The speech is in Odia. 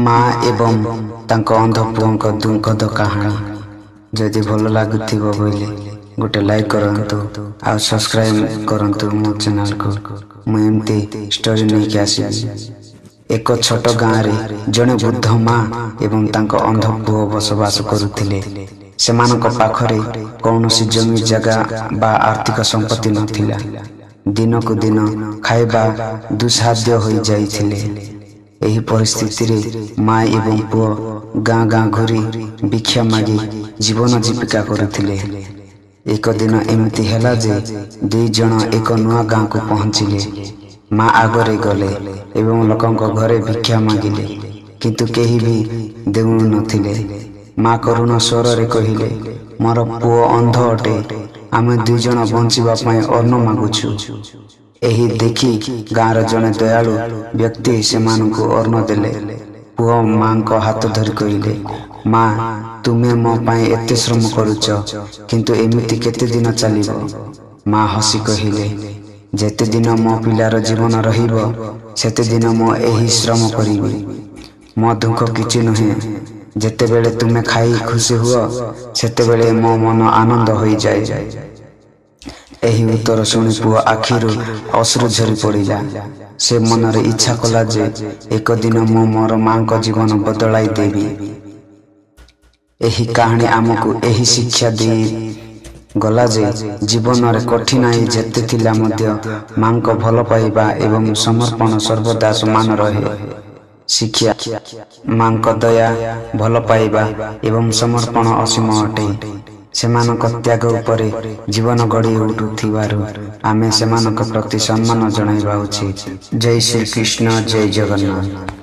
ମା ଏବଂ ତାଙ୍କ ଅନ୍ଧ ପୁଅଙ୍କ ଦୁଃଖଦ କାହାଣୀ। ଯଦି ଭଲ ଲାଗୁଥିବ ବୋଇଲେ ଗୋଟେ ଲାଇକ୍ କରନ୍ତୁ ଆଉ ସବସ୍କ୍ରାଇବ୍ କରନ୍ତୁ ମୋ ଚ୍ୟାନେଲକୁ। ମୁଁ ଏମିତି ଷ୍ଟୋରି ନେଇକି ଆସିବି। ଏକ ଛୋଟ ଗାଁରେ ଜଣେ ବୃଦ୍ଧ ମା ଏବଂ ତାଙ୍କ ଅନ୍ଧ ପୁଅ ବସବାସ କରୁଥିଲେ। ସେମାନଙ୍କ ପାଖରେ କୌଣସି ଜମି ଜାଗା ବା ଆର୍ଥିକ ସମ୍ପତ୍ତି ନଥିଲା। ଦିନକୁ ଦିନ ଖାଇବା ଦୁଃସାଧ୍ୟ ହୋଇଯାଇଥିଲେ। ଏହି ପରିସ୍ଥିତିରେ ମା ଏବଂ ପୁଅ ଗାଁ ଗାଁ ଘୂରି ଭିକ୍ଷା ମାଗି ଜୀବନ ଜୀବିକା କରୁଥିଲେ। ଏକ ଦିନ ଏମିତି ହେଲା ଯେ ଦୁଇ ଜଣ ଏକ ନୂଆ ଗାଁକୁ ପହଞ୍ଚିଲେ। ମା ଆଗରେ ଗଲେ ଏବଂ ଲୋକଙ୍କ ଘରେ ଭିକ୍ଷା ମାଗିଲେ, କିନ୍ତୁ କେହି ବି ଦେଉନଥିଲେ। ମା କରୁଣ ସ୍ୱରରେ କହିଲେ, ମୋର ପୁଅ ଅନ୍ଧ ଅଟେ, ଆମେ ଦୁଇ ଜଣ ବଞ୍ଚିବା ପାଇଁ ଅନ୍ନ ମାଗୁଛୁ। ଏହି ଦେଖି ଗାଁର ଜଣେ ଦୟାଳୁ ବ୍ୟକ୍ତି ସେମାନଙ୍କୁ ଅନ୍ନ ଦେଲେ। ପୁଅ ମାଙ୍କ ହାତ ଧରି କହିଲେ, ମା, ତୁମେ ମୋ ପାଇଁ ଏତେ ଶ୍ରମ କରୁଛ, କିନ୍ତୁ ଏମିତି କେତେ ଦିନ ଚାଲିବ? ମା ହସି କହିଲେ, ଯେତେ ଦିନ ମୋ ପିଲାର ଜୀବନ ରହିବ, ସେତେଦିନ ମୁଁ ଏହି ଶ୍ରମ କରିବି। ମୋ ଦୁଃଖ କିଛି ନୁହେଁ। ଯେତେବେଳେ ତୁମେ ଖାଇ ଖୁସି ହୁଅ, ସେତେବେଳେ ମୋ ମନ ଆନନ୍ଦ ହୋଇଯାଏ। ଏହି ଉତ୍ତର ଶୁଣି ପୁଅ ଆଖିରୁ ଅଶ୍ରୁ ଝରି ପଡ଼ିଲା। ସେ ମନରେ ଇଚ୍ଛା କଲା ଯେ ଏକ ଦିନ ମୁଁ ମୋର ମାଙ୍କ ଜୀବନ ବଦଳାଇ ଦେବି। ଏହି କାହାଣୀ ଆମକୁ ଏହି ଶିକ୍ଷା ଦେଇ ଗଲା ଯେ ଜୀବନରେ କଠିନାଇ ଯେତେ ଥିଲା ମଧ୍ୟ ମାଙ୍କ ଭଲ ପାଇବା ଏବଂ ସମର୍ପଣ ସର୍ବଦା ସମାନ ରହେ। ଶିକ୍ଷା: ମାଙ୍କ ଦୟା, ଭଲ ପାଇବା ଏବଂ ସମର୍ପଣ ଅସୀମ ଅଟେ। ସେମାନଙ୍କ ତ୍ୟାଗ ଉପରେ ଜୀବନ ଗଢ଼ି ଉଠୁଥିବାରୁ ଆମେ ସେମାନଙ୍କ ପ୍ରତି ସମ୍ମାନ ଜଣାଇବା ଉଚିତ। ଜୟ ଶ୍ରୀକୃଷ୍ଣ, ଜୟ ଜଗନ୍ନାଥ।